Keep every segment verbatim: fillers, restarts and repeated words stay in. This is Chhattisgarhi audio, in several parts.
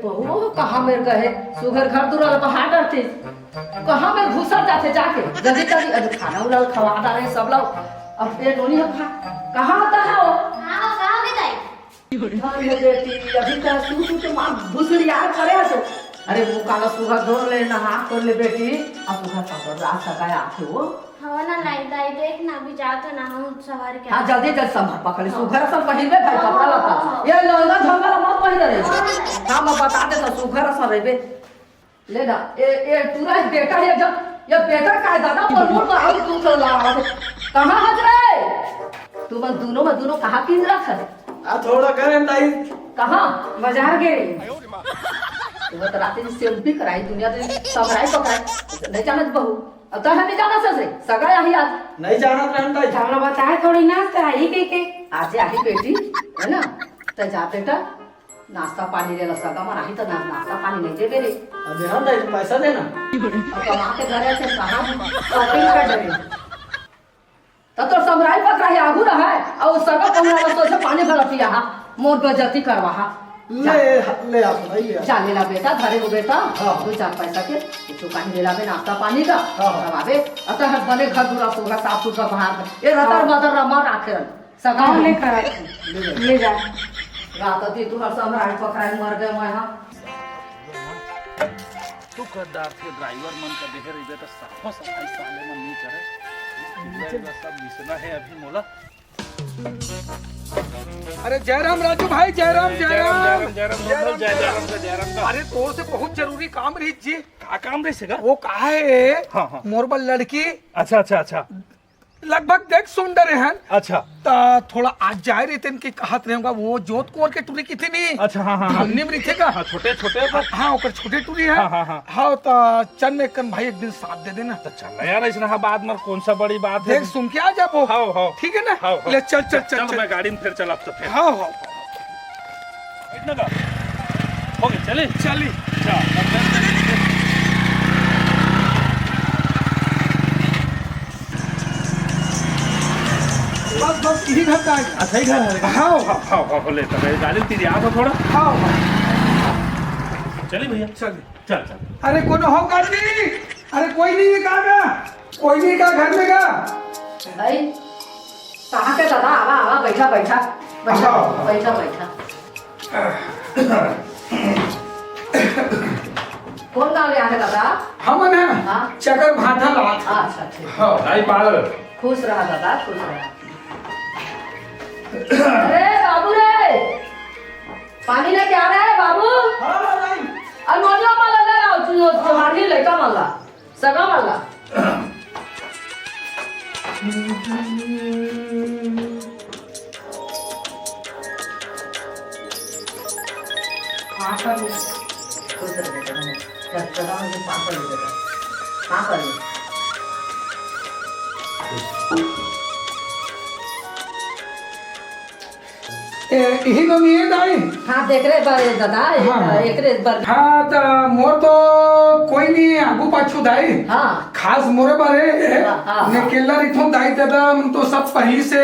बहू, कहाँ मेर गए? सुघर घर दुरा ल बहा डरतिस। कहाँ मेर घुसर जाथे जाके? जल्दी, जल्दी, अभी खाना उला ल खवा डारे सब लोग। अब ये नोनी ह कहाँ, कहाँ होता है वो? हाँ, हाँ, कहाँ होगे दाई? धन हे बेटी, अभी तो तू, तू तो माँ भुसड़िया करे हस। अरे, वो काला सुघर धो ले, नहा कर ले बेटी, अब सुघर पापड़ रात सका आथे वो। हवा ना लाई दाई, देख ना, अभी जात ना हम सवार के। हाँ, जल्दी, जल्दी संभाल पकड़ ले, सुघर सब पहिरबे भाई, कपड़ा लत्ता। ये लंगा झंगा ला मत पहिरे रे। हाँ, मैं बता दे तो सुघर सब रहिबे। ले ना, ए, ए, तू रह बेटा, ये जब, ये बेटा का है दादा, पर मुड़ में आऊ तू तो ला। कहाँ हस रे? तू मन दोनों में दोनों कहाँ पिंजरा खा? आ, थोड़ा करें दाई। कहाँ? बाजार गए। तू तो रात में सेल्फी कराई, दुनिया में समराई पकड़ाई। नहीं जानत बहू। अब तो हमें जाना से, सगा आही आज। नहीं जानत रहन दाई। हमरा बताए थोड़ी ना, तो आही के के। आज आही बेटी, है ना? तो जा बेटा, नाश्ता पानी ले ला, सगा मन आही तो ना, नाश्ता पानी नहीं देबे रे। अरे हाँ दाई, पैसा देना। अब कमा के घरे से कहाँ shopping कर डरे? तब तो समराई पकड़ा है, आगू रहा है, और सगा पहुना ला सोचे पानी भरा पिया हा, मोर बेइज्जती करवा हा। जा। ले, ले आ भाई, ले आ। जा, ले ला बेटा, धरे हो बेटा, हाँ। दो चार पैसा के, कुछ पानी ले ला बे, नाश्ता पानी का, हाँ, हाँ। खवाबे, अतः बने घर दूरा सोगा, साफ सुथरा बाहर में। ये रतर हाँ। बतर रमा राखे रह। सगा हाँ, हो। ले करा। ले जा। ले जा। रात दी तू हर समराई पकड़ाई मर गए मैं हाँ। तू कर डार के ड्राइवर मन का देखे रहिबे तो साफा सफाई साले मन नहीं करे। पूरा एला सब मिसना है अभी मोला। अरे जयराम राजू भाई, जयराम, जयराम, जयराम। जयराम, जयराम, जयराम, जयराम, जयराम, जयराम। अरे तोर से बहुत जरूरी काम रही जी। का काम रही सेगा? वो कहा है, हाँ, हाँ। मोर बर लड़की। अच्छा, अच्छा, अच्छा। लगभग देख सुन डरे हन। अच्छा। त थोड़ा आज जाए रहितेन कि कहत रहेंगा, वो जोत कोर के टुरी किथे नहीं। अच्छा, हाँ, हाँ, हाँ। धामनी में रहिथे का? हाँ, छोटे, छोटे ओकर। हाँ, ओकर छोटे टुरी है। हाँ, हाँ, हाँ। हाँ, त चल में कन भाई एक दिन साथ दे देना। तो चल यार, इसने हाँ बाद में कौन सा बड़ी बात है। देख सुन के आ जाबो। हाँ, हाँ। ठीक है ना? हाँ, हाँ। ले चल, चल, चल, चल, चल। मैं गाड़ी में फिर चल अब तो फिर। हाँ, हाँ। बैठना का? हो गया, चले? चली। अच्छा, अब मैं बस, बस, यही घर का है। अच्छा, ही घर है। हाँ, हाँ। हाँ, हाँ, हाँ, ले, तो मैं गाड़ी तेरी आ तो थोड़ा। हाँ, हाँ। चली भैया। चली। चल, चल। अरे, कोनो हो का जी? अरे, कोई नहीं है का? कोई नहीं का घर में का? भाई, कहाँ के दादा? आवा, आवा, बैठा, बैठा, बैठा, हाँ। बैठा, बैठा। कौन गाँव ले आए दादा? हमन ह हाँ। चकर भाठा लात। अच्छा, ठीक। हाँ। आई पाल। खुश रहा दादा, खुश रहा। अरे बाबू रे, पानी लेके आ रहे हैं बाबू। हाँ, हाँ, लाई। और नोनिया माला ले आओ, जो, जो हारनी लड़का माला। सगा वाला। पापा जी। खुश रह बेटा, खुश। जब सगा में पापा जी बेटा। पापा जी। ए, इही नोनी है दाई? हाँ, देख रहे बारे दादा, एक, हाँ। एक रे बर- हाँ, त मोर तो कोई नहीं आगू पाछू दाई। हाँ। खास मोरे बारे हाँ, हाँ, ने हाँ। केला रिथो दाई दादा, हम तो सब पहली से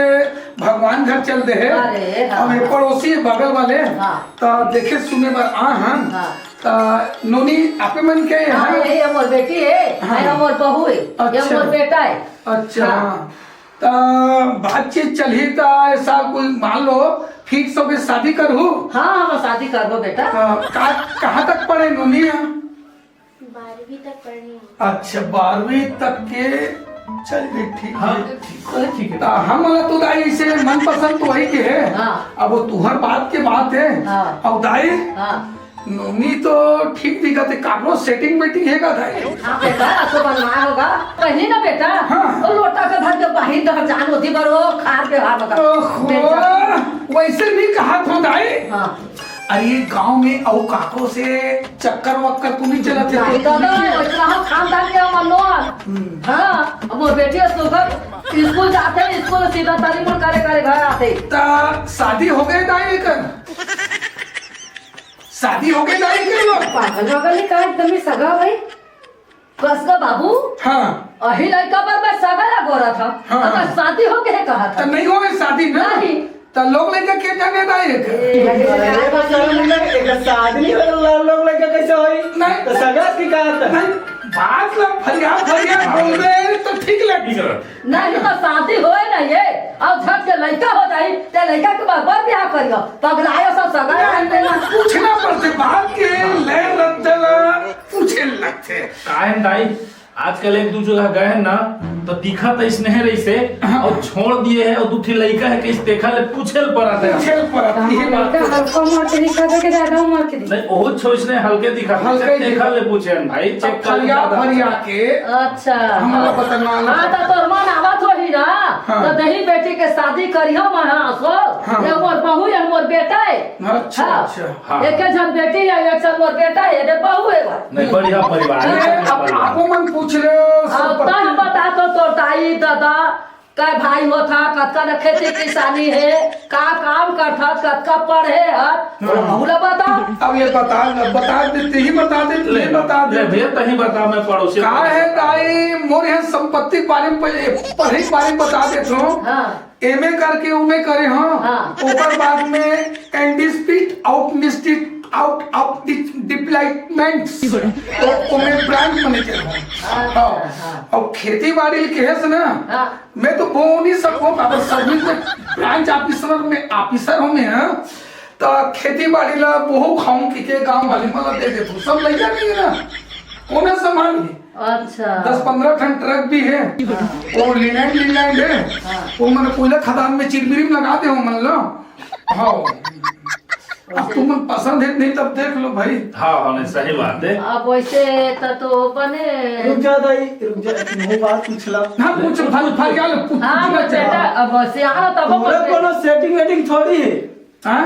भगवान घर चल दे है। अरे, हाँ, हम एक हाँ। पड़ोसी है बगल वाले, हाँ। त देखे सुने बर आ हन। हाँ। त नोनी आपे मन के हाँ, है? ये मोर बेटी है, हाँ। ये मोर बहू है, ये अच्छा। मोर बेटा है। अच्छा, हाँ। हाँ। त बातचीत चलही त ऐसा कोई मान लो फिक्स होके शादी करहू? हाँ, हम शादी करबो बेटा। त का, कहाँ तक पढ़े नोनी ह? बारहवीं तक पढ़े हूँ। अच्छा, बारहवीं तक के चल गई, ठीक हाँ, है। ठीक है, ठीक है। त हम वाला तो दाई से मनपसंद तो वही के है। हाँ। अब वो तुहर बात के बात है। हाँ। अब दाई हाँ। नोनी तो ठीक दिखत हे, काकरो सेटिंग वेटिंग हे का दाई? हाँ बेटा, असो बनवाए होगा। पहिली ना बेटा, हाँ। वो लोटा के धर के बाहिर डहर जान होती बर वो खार व्यवहार होगा। ओहो, बेटा। वैसे नहीं कहा था दाई। हाँ। अरे ये गांव में अउ काकरो से चक्कर वक्कर तो नहीं चलत हे? नहीं तो दादा, नहीं। इतना हम खानदान के हम अनोन। हम्म। हाँ, अब वो बेटी है सुगर, स्कूल जाते हैं, स्कूल सीधा तरी मुड़ करे करे घर आते। ता शादी हो गए दाई कर? शादी हो गई दाई के लोग? पागल वागल नहीं कहा, एकदम ही सगा भाई। कस का बाबू? हाँ। अही लड़का पर मैं सगा ला गोरा था। हाँ, अगर हाँ। शादी हो गई कहा था। तो नहीं हो गई शादी ना? नहीं। त लोग लइका के जाने दाई एक। ए, अरे, बता, मतलब, एक शादी नहीं होय, लो-, लोग लइका कैसे होई? नहीं। तो सगा की कहा था? नहीं, बात ला फरिया, फरिया बोल दे तो ठीक लगी। नहीं तो शादी होए ना ये, अउ झट से लइका हो जाई, ते लइका के बाद बर बियाह करियो। पगलायो सब सगा नहीं, रहते ना। पूछना पड़ते, बात के ले रद्दला पूछे लगते। काहे न दाई, आजकल एक दू जगह गए हैं ना, तो दिखत अइसने रहिसे, हाँ। अउ छोड़ दिए हैं, अउ दू ठी लइका है, कइसे देखा ले, पूछे ल परत है। पूछे ल परत, कहाँ ये बात लइका तो। हल्का उम्र के दिखा दे के ज्यादा उम्र के दिखा? नहीं, ओहू छोइसने हल्के दिखा, हल्के कइसे देखा दिखा। ले पूछे हैं भाई, चेक कर फरिया, ज्यादा। फरिया के अच्छा। हमारा बतरना हाँ, तो तोर मन आवत होही ना, हाँ। तो दही बेटी के शादी करियो मैं, हाँ, सो, हाँ। ये मोर बहू है, मोर बेटा है। अच्छा, हाँ। अच्छा। हाँ। एके झन बेटी है, एक झन मोर बेटा है, एदे बहू है वो। नहीं, बढ़िया परिवार है, अरे, बढ़िया अब परिवार। आपो मन पूछ रहे हो, सब अब पति तैं बता तो तोर दाई, दादा, कै भाई होथा, कतका न खेती किसानी है, का काम करथा, कतका पढ़े हस, हाँ। बहू ला बता। अब ये बता, बता दे, ते ही बता दे, ते ही ले, बता दे। ले भैया, तहीं बता, मैं पड़ोसी का है दाई, मोर यहाँ संपत्ति के बारे में पहले, पढ़े के बारे में बता देथों। हाँ। एमए करके उमे करे, हाँ। हाँ। ओकर बाद में एंडिस्पिट, आउटनिस्टिट, आउट ऑफ डिप्लाइटमेंट्स, तो ओमे ब्रांच मैनेजर हूँ। अच्छा, हाँ। हाँ। अब खेती बाड़ी के है ना, हाँ। मैं तो बोव नहीं सकूँ, अब सर्विस में ब्रांच ऑफिसर में ऑफिसर हूँ मैं, हाँ। तो खेती बाड़ी ला बोहू खाऊं कि के गांव वाले मन ला दे देथों, सब लइका नहीं है ना, कोना संभाली? अच्छा। दस पन्द्रह ठन ट्रक भी है, हाँ। वो लीलैंड, लीलैंड है, हाँ। वो मन कोयला खदान में चिरमिरी में लगा दे हो मन लो। हाँ। अब तुम मन पसंद है नहीं तब देख लो भाई। हाँ, हाँ, नहीं, सही बात है। अब वैसे तो, तो बने। रुक जा दाई, रुक जा, मुँह बात पूछ ला। हाँ, पूछ, फल, फल क्या लो, पूछ, हाँ, पूछ मैं बच्चा। बेटा, अब वैसे आना तब तोरे बने। कोनो सेटिंग वेटिंग थोड़ी है। हाँ?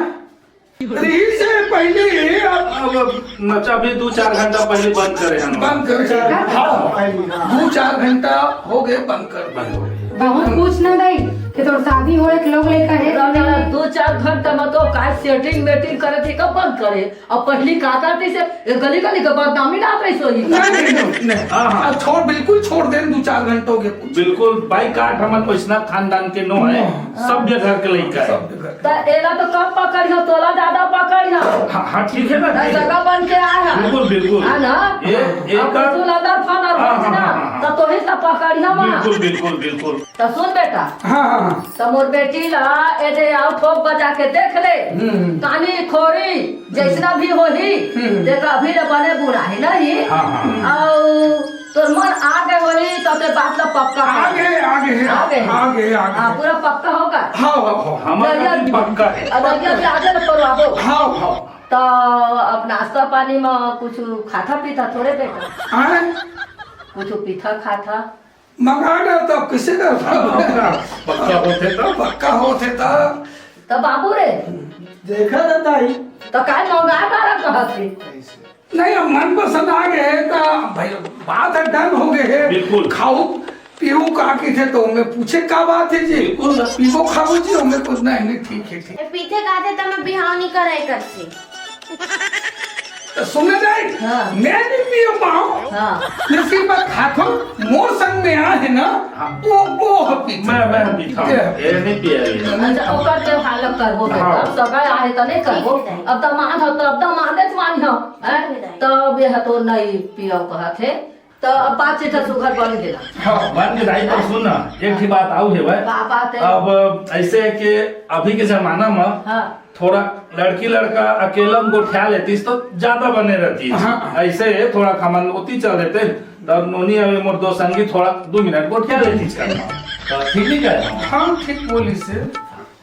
रही से पहले अब, अब नचा भी दू चार घंटा पहले बंद करे हम। बंद करे। हाँ। दू चार घंटा हो गए बंद कर। बंद हो गए। बहुत पूछ ना दाई कि तोर शादी हो, एक लोग लइका है। दू चार घंटा में तो काय सेटिंग वेटिंग करे थे, कब बंद करे? अब पहली का करती से, ये गली गली का बदनामी ना रही सोई। नहीं, नहीं, नहीं, नहीं। हाँ, हाँ। अब छोड़, बिल्कुल छोड़ दे, दू चार घंटा हो गए। बिल्कुल, बाई काट हमन वैष्णव खानदान के नो है, हाँ। सभ्य घर के लइका है। सभ्य घर। त एला तो कम पकड़ियो, तोला ज्यादा पकड़ियो। हाँ, हाँ, ठीक है ना, त ठीक है। जगह बन के आय है। बिल्कुल, बिल्कुल। है ना? ये, ये अब कर तू लदर फदर हाँ, होत हाँ, ना, हाँ, हाँ। त तोही त पकड़ियो मा। बिल्कुल, बिल्कुल, बिल्कुल। त सुन बेटा। हाँ, हाँ, हाँ। त मोर बेटी ला एदे आउ ठोक बजा के देख ले। हम्म, हम्म। कानी खोरी जैसना भी होही, हम्म। देख अभी ले बने बुढ़ाही नहीं। हाँ, हाँ। अउ तोर मन आ गए होही, तब ते बात ला पक्का कर। आ गए, आ गए, आ गए। आ गए, आ गए। हाँ, पूरा पक्का होगा। हाँ, हाँ, हाँ। हमारा दरिया भी भी पक्का है। अब दरिया भी आगे न करवाबो। हाँ, हाँ। तो अब नाश्ता पानी में कुछ खाता पीता थोड़े बेटा? हाँ? कुछ पीता खाता? मंगा ना तो किसी का पक्का होते तो? पक्का होते तो? तो बाबू रे। देखा ना ताई। तो काय मंगा मारा कहत है? नहीं, अब मन पसंद आ गए तो भाई, बात है, डन हो गए है। बिल्कुल। खाऊ पीऊ का की थे तो मैं पूछे का बात है जी? बिल्कुल। पीवो खाओ जी, हमें कुछ नहीं, नहीं, ठीक है, ठीक। ए, पीथे का थे तो मैं बिहाव नहीं करे कर से। तो सुने जाए, हाँ। मैं नहीं पियो पाऊँ। हाँ। लेकिन मैं खाथो, मोर संग में आ है ना, हाँ। वो, वो ह पीथे। मैं, मैं पीथा हूँ। ये। ये नहीं पिया ये। अच्छा, ओकर के हालत करबो बेटा। हाँ। अब सगा आहे त नहीं करबो। ठीक है। अब दमाद हो तो अब दमादे जवान हो, हैं? ठीक है। तब यह तो नहीं पियो कहत है। तो अब बातचीत ह सुघर बन गेला। हाँ, बन के दाई, पर सुन ना, एक ही बात आऊ है भाई। का बात है? अब ऐसे है कि अभी के जमाना में हाँ। थोड़ा लड़की लड़का अकेला में गोठिया लेतीस तो ज्यादा बने रहतीस। हाँ। ऐसे है, थोड़ा खमन ओती चल देते, तब नोनी अभी मोर दो संगी थोड़ा दो मिनट गोठिया लेतीस करना। तो ठीक नहीं कहे? हाँ, ठीक बोली से।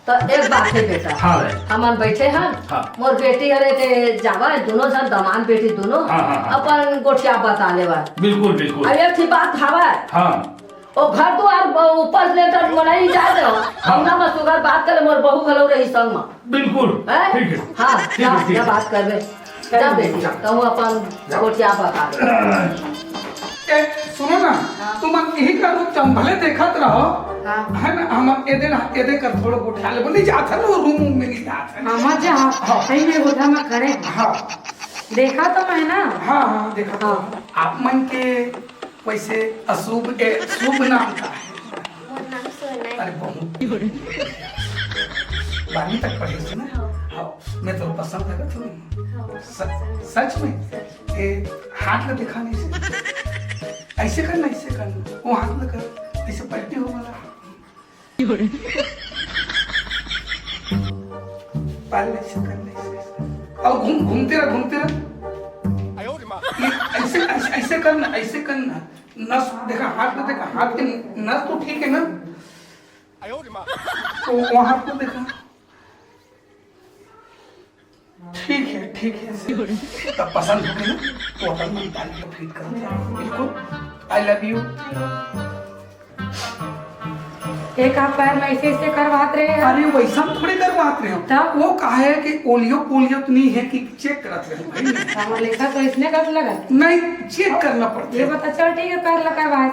तो एक बात है बेटा, हाँ रे। हमन बैठे हन, हाँ। मोर बेटी हरे के जावा है, दोनों झन दमाद बेटी दोनों हाँ, हाँ, हाँ। अपन गोठिया बता लेवा। बिल्कुल, बिल्कुल। अब एक ही बात हवा है, हाँ। ओ घर दुआर ब-, ऊपर लेटर मनई जाए दो। हाँ। हमरा में सुगर बात करे, मोर बहू घलो रही संग में। बिल्कुल। हैं? ठीक है। हाँ, ठीक जा, है, ठीक जा है। बात करबे। जा बेटी, जा। कहूँ अपन जा। गोठिया बता दे। ए, सुनो ना, हाँ। तुम अब यही कर लो, तुम भले देखत रहो। हाँ। है ना, हम एदे ना, एदे कर थोड़ा गोठिया लेबो, नहीं जात है ना, वो रूम वूम में नहीं जात है। हाँ, मत जा, हाँ। हाँ। सही में गोठिया मत करे। हाँ। देखा तो मैं ना। हाँ, हाँ, देखा तो। हाँ। आप मन के वैसे अशुभ, ए, शुभ नाम का है? मोर नाम सोना है। अरे, बहुत। बारहवीं तक पढ़े हस ना? हाँ। हाँ, मैं तोला पसंद लगत हँव। हाँ, स-, पसंद है। सच में? सच। ए, हाथ ला देखा नहीं से। ऐसे करना, ऐसे करना। वो हाथ ला कर, ऐसे पलटी हो वाला। पहले ऐसे करना, ऐसे, ऐसे। अउ घूम, घूमते रह, घूमते रह। ये ऐसे, ऐसे, ऐसे करना, ऐसे करना। नस देखा, हाथ में देखा, हाथ के नस तो ठीक है ना? वो, वो हाथ को देखा। ठीक है, ठीक है। तब पसंद हो गई ना, तो अपन मन तारीफ तो फिट कर दे। बिल्कुल। I love you। एक आप पैर में ऐसे, ऐसे करवात रहे हैं। अरे, वैसा हम थोड़े करवात रहे हो। तब? वो का है कि ओलियो पोलियो तो नहीं है कि चेक करत रहे भाई। हाँ, लेखा तो इसने गलत लगा। नहीं, चेक करना पड़ता ये है। बता, चल ठीक है, पैर ला करवाए।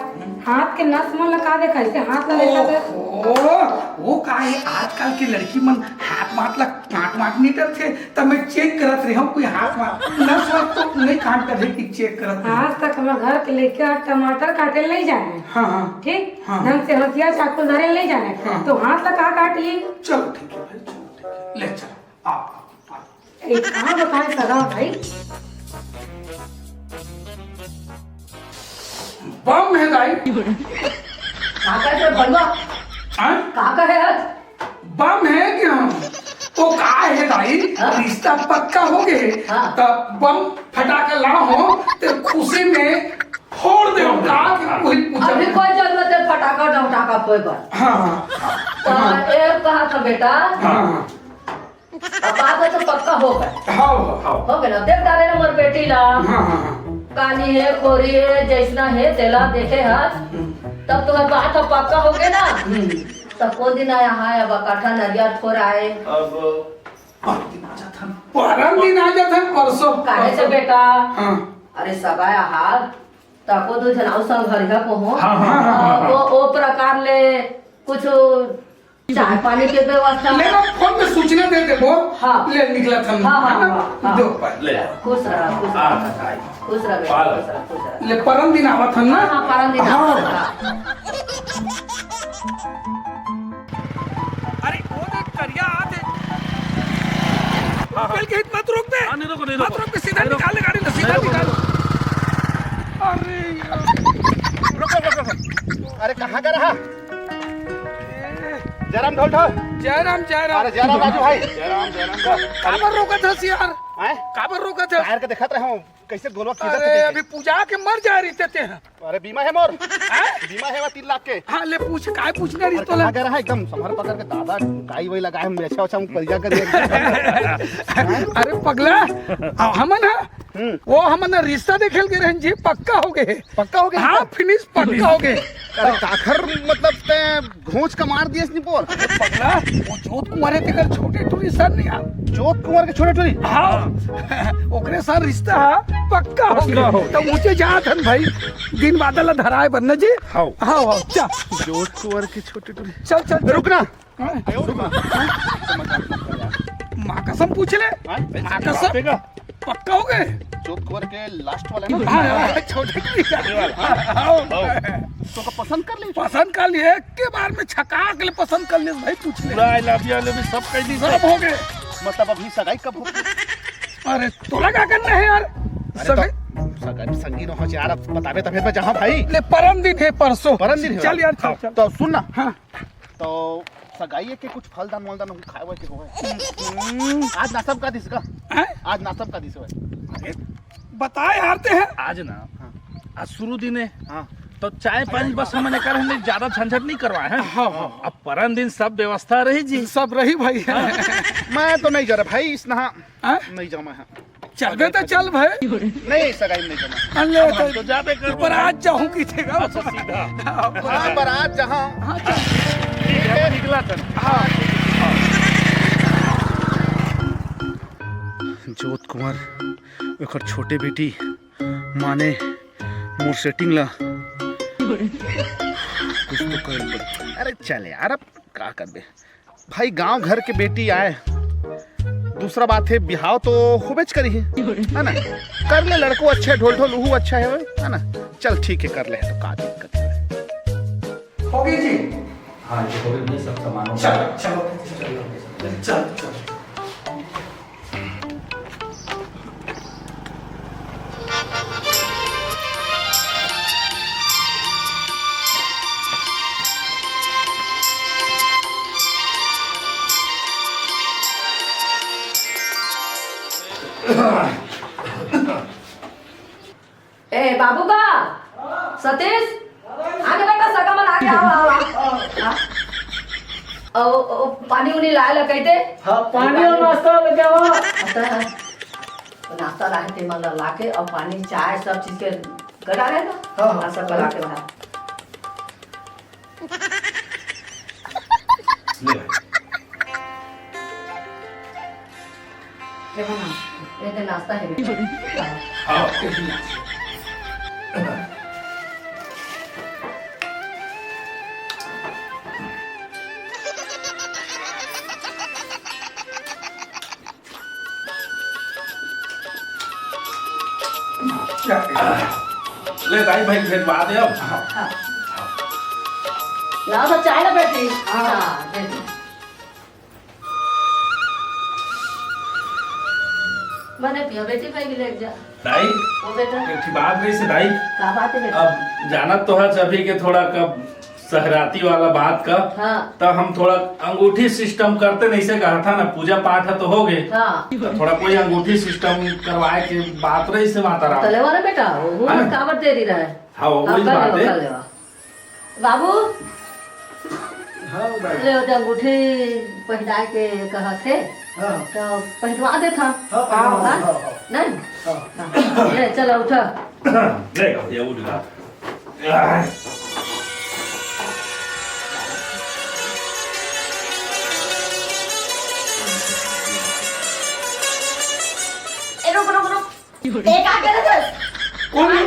हाथ के नस मन ला का देखा, ऐसे हाथ ला देखा तो। ओहो, वो का है, आजकल के लड़की मन हाथ माथ ला काट माट नहीं करथे, तब मैं चेक करत रहे हूँ, कोई हाथ माथ नस वाथ तो नहीं काट कर कि चेक करत रहे। आज तक हमर घर के लइका टमाटर काटे नहीं जाने। हाँ, हाँ। ठीक? हाँ। ढंग से हथिया चाकू धरे नहीं जाने। हाँ। तो हाथ ला का काट ली? चलो ठीक है भाई, चलो ठीक है, ले चलो, आओ, आओ, आओ। ए, कहाँ बताए सगा भाई? बम है दाई। का कहे बलवा? हाँ? का कहे आज? बम है क्या? तो का है दाई? हाँ? रिश्ता पक्का हो गए। हाँ। तब बम फटाका ला हो, तो खुशी में फोड़ दे हो, का के कोई पूछा अभी नहीं। कोई जरूरत है फटाका डमटाका फोए बर? हाँ, हाँ। तो हाँ। ए कहा था बेटा? हाँ, हाँ। अब बात है तो पक्का हो गए। हाँ, हाँ। हो गए ना, देख डारे ना मोर बेटी ला। हाँ, हाँ, हाँ। कानी है, खोरी है, जैसना है, तेला देखे हस। हम्म। तब तुम्हार बात अब पक्का हो गए ना। हम्म। तब कौन दिन आया है, अब काठा नरियर फोर आए। अब परम दिन आ जात हन, परसों। काहे से बेटा? हाँ। अरे सगा आहार, तको दू झन अउ संघरिया को हो। हाँ, हाँ, हाँ, हाँ, हाँ। वो, वो प्रकार ले कुछ चाय पानी के व्यवस्था। ले ना, फोन पे सूचना दे दे वो। हाँ। ले निकला था। हाँ, हाँ, है ना? हाँ, हाँ। दो पाई। ले। खुश रहा, खुश रहा। हाँ, हाँ, हाँ। खुश रहा बेटा, पाल। खुश रहा, खुश रहा। ले परम दिन आवत हन ना? हाँ, हाँ, परम दिन हाँ। आवत हन। अरे, वो देख, करिया आत हे। हाँ, हाँ। पहले के मत रोक बे। हाँ, नहीं रोको, नहीं मत रोको। रोक बे, सीधा नहीं रोको। निकाल ले गाड़ी ना, सीधा नहीं रोको, निकाल। नहीं रोको। अरे यार। रुको, रुको, रुको। अरे, कहाँ का रहा? ए। जयराम ढोल ढोल। जयराम, जयराम। अरे, जयराम राजू भाई। जयराम, जयराम। काबर रोकत हस यार? हैं? काबर रोकत हस? टायर के देखत रहे हूँ, कैसे गोलवा खींचत अरे, हे। अभी पूजा के मर जा रही थे, ते हैं। अरे बीमा है मोर। हैं? बीमा है वो तीन लाख के। हाँ, ले पूछ, काय पूछना रही अरे तोला? कहाँ गया रहा एकदम संभर पकड़ के दादा, काई वही लगा है, हम अच्छा अच्छा हम परिया कर दिया। अरे पगला, आ, हमन हा, हम्म। वो हमन हा रिश्ता देखे ल गे रहन जी, पक्का हो गए। पक्का हो गए हाँ, रिश्ता? Finish पक्का हो गए। अरे काखर मतलब ते घोंच का मार दिया इसने बोल। पगला, वो जोत कुंवर है तेकर छोटे टूरी सर नहीं आ। जोत कुंवर के छोटे टूरी? हाँ, ओकरे साथ रिश्ता पक्का हो पक्का गया। हो। तो ऊंचे जात हन भाई, दिन बादल ला धराए बर न जी। हाँ। हाँ, हाँ, चल। जोत कुंवर के छोटे टूरी। चल, चल, चल। रुक ना। हाँ? रुक ना। माँ कसम पूछ ले। हाँ? माँ कसम। पक्का हो गए? जोत कुंवर के last वाला है ना? हाँ, हाँ, छोटे टूरी का। ये वाला। हाँ, हाँ। हाँ। तो का पसंद कर ले? पसंद कर लिए, एक के बार में छका के ले पसंद कर लिए भाई, पूछ ले। पूरा I love you, I love you सब कह दी सब सब। हो गए। मतलब अभी सगाई कब होगी? अरे तोला का करना है यार? अरे तो सगाई सगाई संगी न हो यार, अब बतावे तबे तो जहाँ भाई। ले परम दिन है परसों। परम दिन है? चल यार, चल, हाँ, चल। तो सुन ना। हाँ। तो सगाई के कुछ फलदान मलदान हम खाए हुए के होए। हम्म। आज नाश्ता में का दिस का? हैं? आज नाश्ता में का दिस होए? अरे, बताए हारते हैं। आज ना, हाँ। आज शुरू दिन है। हाँ। तो चाय पानी बस हमने करे, हमने ज्यादा झंझट नहीं करवाए हैं। हाँ, हाँ। अब परन दिन सब व्यवस्था रही जी। सब रही भाई। हाँ। मैं तो नहीं जा रहा भाई, इस नहा हाँ? नहीं जामा है। चल बे तो चल भाई। नहीं, सगाई में नहीं जाना। अरे अब हम तो तो जाबे करबो। बारात जाहूं की जगह। अच्छा, सीधा। हाँ, बारात जहाँ। हाँ, चल। ठीक है, निकला था। हाँ। जोत कुंवर, ओकर छोटे बेटी, माने मोर setting ला। कुछ तो करे पड़े। अरे चल यार, अब का करबे? भाई, गांव घर के बेटी आए, दूसरा बात है, बिहाव तो होबेच करी है, है ना? कर ले, लड़को अच्छा है, ढोल ढोल उहू अच्छा है, है ना? चल, ठीक है, कर ले, तो का दिक्कत है? हो गई जी। हाँ, ये हो गई, सब सामान हो गया। चलो, चलो, चलो। चल, चल। ए, बाबू का? सतीश, आगे बेटा, सगा मन आगे, आओ, आओ, आओ। हाँ? ओ, ओ, पानी उनी लाए ला कहिते? हाँ, पानी और नाश्ता लेके आओ। अच्छा, नाश्ता लाए थे, मतलब, लाके और पानी, चाय, सब चीज के गड़ा रहे ना? हाँ, हाँ। और सब गड़ा के बाहर। ले भाई। ये बना, ये दे नाश्ता है बेटा। हाँ। ले दाई भाई, भेजवा दे अब। हाँ। लाओ तो चाय ना बेटी। हाँ। हाँ, दे दे। मने पियो बेटी, भाई भी लेके जा। दाई, ओ बेटा। एक ठो बात रही से दाई। का बात है बेटा? अब जानत तो है अभी के थोड़ा कब सहराती वाला बात का, हाँ। तो हम थोड़ा अंगूठी सिस्टम करते, नहीं से कहा था ना, पूजा पाठ है तो हो गए। हाँ। तो थोड़ा कोई अंगूठी सिस्टम करवाए के बात रही से माता राम। तले वाला बेटा, वो है ना? काबर देरी रहे। हाँ, वो हाँ, वही कर बात लेवा, है। कर लेवा। बाबू, हाँ, दाई। ले, ओते अंगूठी पहिराए के कहत हे, हाँ। तो पहिरवा देत हन। हाँ, पहिरवा हाँ? दे, हाँ, हाँ। नहीं? हाँ। हाँ, ले, चलो, उठा। ले, ये उठ गा। ए, रुक, रुक, रुक। ए, का करत हस? कौन? हाँ?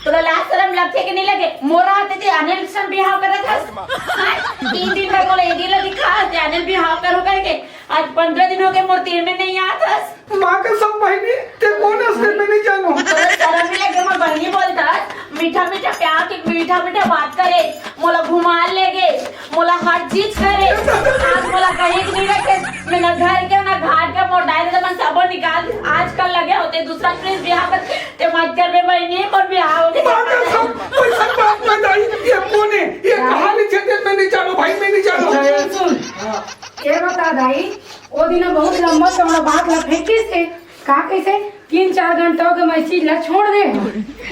तोला लाज शरम लगथे कि नहीं लगे? मोर हाथे ते अनिल संग बिहाव करत हस? हाँ? तीन दिन बर मोला एदी ला दिखा हस ते अनिल बिहाव करो करके। आज पंद्रह दिन हो गए, मोर तीर में नहीं आत हस। माँ कसम बहिनी, ते कौन हस ते मैं नहीं जानूं। तोला शरम नहीं लगे, मोर बहिनी बोलत हस? मीठा मीठा प्यार के मीठा मीठा बात करे, मोला घुमा ले गे। मोला हर चीज करे, आज मोला कहीं नहीं रखे, मैं ना घर के ना घाट के, मोर दाई ददा मन सबो निकाल दिस। आजकल लगे होते दूसरा प्लीज बिहाव कर, ते मत करबे बहिनी, मोर बिहाव हो गे। माँ कसम, वैसन बात मत आई, ये कौन है? ये कहानी छेदे, मैं नहीं जानूं भाई, मैं नहीं जानूं। सुन, सुन। ये बता दाई, ओ दिन बहुत लंबा चौड़ा बात ला फेंकिस हे, का कइसे? तीन चार घंटा हो गए, मैं चीज ला छोड़ दे।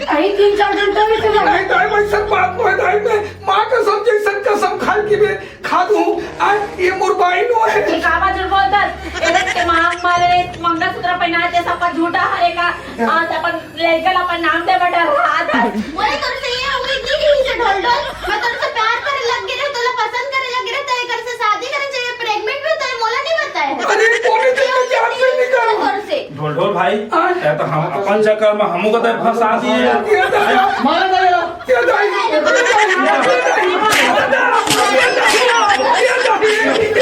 अही तीन चार घंटा में चला। नहीं, दाई, वैसन बात नोहे, दाई, मैं माँ कसम जैसन कसम खाए कि मैं खा दूँ। आ, ये मोर बाई नोहे। ये काबर झूठ बोलत हस? एदे के मांग मारे, मंगलसूत्र पहनाए ते सब पर झूठा हरे का। हाँ। आज अपन लड़का ला अपन नाम दे बेटा, रात है। बोले, तोर से ये उम्मीद नहीं थी इसे ढोल ढोल। मैं तोर से प्यार करे लग गए, तोला पसंद करे लग गए, तेरे घर से शादी करे चाहिए, प्रेग्नेंट भी तो है, मोला नहीं बताया। अरे, बोले तो ये मैं उम्मीद जान नहीं में नहीं थी करूँ। तोर से। ढोल ढोल भाई, हाँ। तै तो हम अपन चक्कर में हमू को तै फंसा दिए। ये दादा, मारो दादा। ये दाई, ये दाई, ये दाई, ये दाई, ये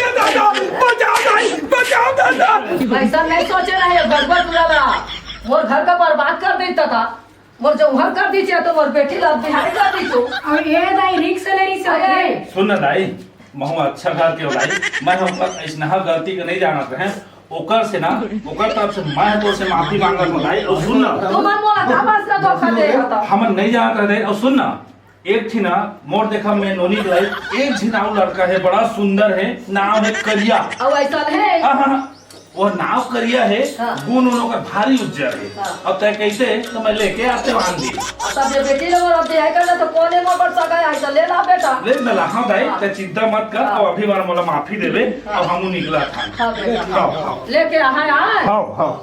दाई, बचाओ दाई, बचाओ दादा। ऐसा नहीं सोचे रहे, गड़बड़ पूरा बा। मोर घर का बर्बाद कर देता था, मोर जौहर कर दीजिए तो मोर बेटी ला बिहारी कर दी तू। और ये दाई रिक्स ले रही सब अरे। रे। सुन ना दाई, महू अच्छा घर के हो दाई, मैं हम पर ऐसनहा गलती के नहीं जानत रहे, ओकर से ना, ओकर तरफ से मैं तोर से माफी मांगत हूँ दाई। और सुन ना, तू मन मोला का बात से धोखा दे रहा था? हम नहीं जानत रहे दाई। और सुन ना, एक ठी ना मोर देखा में नोनी के लाई, एक झिन आऊ लड़का है, बड़ा सुंदर है, नाम है करिया। और ऐसा है? हाँ, हाँ, हाँ। वो नाव करिया है, हाँ। गुण उन ओकर भारी उज्जर है। हाँ। अब तय कैसे तो मैं लेके आते वांदी। अब तब ये बेटी लोग अब बियाह करना तो कौन है मोर पर सगा है, तो ले ला बेटा। ले मैं लाहा दाई, हाँ। तय चिंता मत कर, हाँ। अब अभी बार मोला माफी देवे, हाँ। अब हमू निकला था। हाँ बेटा। हाँ, हाँ। लेके आहा यार। हाँ, हाँ।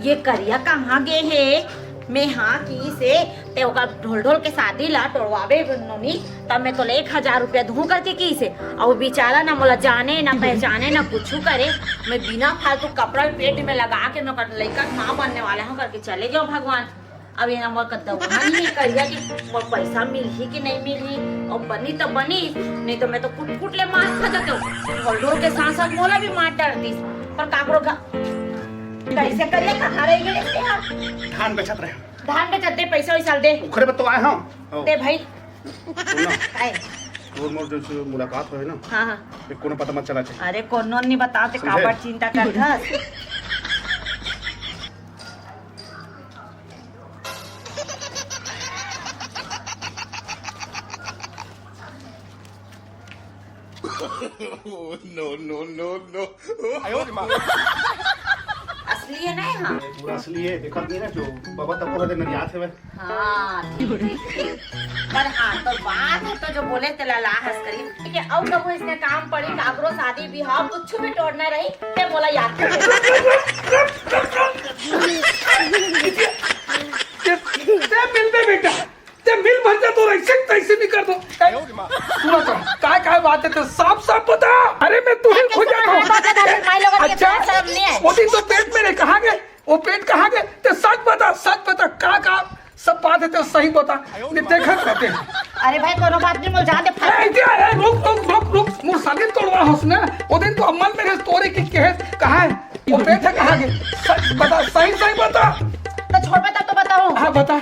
ये करिया कहाँ गे हे? मैं हाँ किहिस हे, ते ओकर ढोल ढोल के शादी ला टोड़वाबे नोनी, तब मैं तोला एक हजार रुपया दूँ करके किहिस हे। अउ बेचारा ना मोला जाने, ना पहचाने, ना कुछू करे। मैं बिना फालतू कपड़ा पेट में लगा के मैं ओकर लइका के माँ बनने वाला हूँ करके चले गयो भगवान। अब ये ना मोर कद्दा वहाँ नहीं करिया कि मोर पैसा मिलही कि नहीं मिलही, अउ बनी तो बनी, नहीं तो मैं तो कुट कुट ले मार खा जाते हूँ। ढोल ढोल के साथ साथ मोला भी मार डाल दिस, पर काकरो घ-, कैसे करिए, कहाँ रह गए थे आप? धान बेचत रहे। धान बेचत दे, पैसा वैसा दे। ओकरे बर तो आए हूँ। दे भाई। सुनो। आए। तोर मोर जो से मुलाकात होए ना, हाँ, हाँ। ये कोनो पता मत चला चाहिए। अरे, कोनो नहीं बताओ, ते समझे? काबर चिंता करथस? No, no, no, no। असली है ना यहाँ? ये पूरा असली है, देखत नहीं ना जो बाबा तको हदे नरियात है। हाँ, ठीक, ठीक, ठीक। पर हाँ, तो बात है तो जो बोले तेला ला हस करी। ठीक है, अब कबो इसने काम पड़ी, काकरो शादी बिहाव, कुछ भी टोड़ना रही, ते मोला याद कर। ते, ते मिल बे बेटा, ते मिल भर जा तो ऐसे, तैसे भी कर दो। ए, सुना तो, काय, काय बात है, तो साफ, साफ बता। अरे मैं तुहिल खो जाता हूँ। अच्छा, वो दिन तो पेट में रहे, कहाँ गए? वो पेट कहाँ गए? ते सच बता, सच बता, का, का सब बात है तो सही बता, नहीं देखत रहते हैं। अरे भाई, कोनो बात नहीं, बोल, जान दे, ए, इतिया, ए, रुक, रुक, रुक, रुक, मोर शादी तोड़वा होस ना, वो दिन तो अम्मल मेरे तोरे की कहे, कहाँ है? वो पेट है कहाँ गए? सच बता, सही, सही बता। तो छोड़, बता तो बताऊँ। हाँ, बता।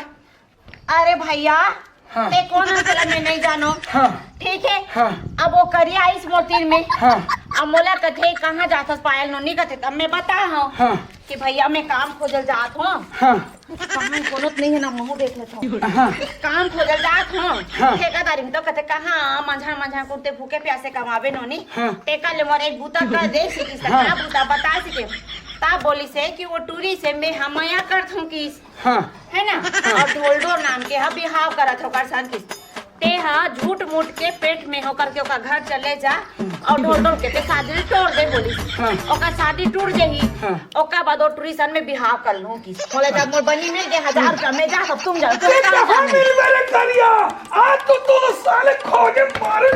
अरे भैया, हाँ। ते कोन हस तेला मैं नहीं जानो। हाँ। ठीक है? हाँ। अब वो करिया आइस मोर तीर में। हाँ। अब मोला कथे, "कहाँ जाथस पायल नोनी?" कथे, तब मैं बता हूँ हाँ। कि भैया मैं काम खोजल जात हूँ। हाँ। कहाँ कोनो तो नहीं है ना, महू देख लेता हूँ। हाँ। काम खोजल जात हूँ। हाँ। ठेकेदारी में तो कथे, "कहाँ मंझा मंझा कुर्ते भूखे प्यासे कमावे नोनी?" हाँ। तेकर ले मोर एक बूता कर दे सिकिस, हाँ। का बूता बता सिके। तब बोलिस हे कि वो टूरी से मैं हमया करत हूँ किस। हाँ। है ना? हाँ। और ढोलडोर नाम के ह बिहाव करत हे ओकर संग किस। ते ह झूठ मूठ के पेट में होकर के ओकर घर चले जा और ढोलडोर के ते शादी टोर दे बोलिस। हाँ। ओकर शादी टूट जही। हाँ। ओकर बाद वो टूरी सन में बिहाव कर लूँ किस। बोले, "जब मोर बनी मिल गए हजार रुपया, मैं जा, सब तुम जाओ, तुम ते कहाँ कहाँ जाने?" मिल मेरे करिया? आज तो तू तो साले खोजे मारे।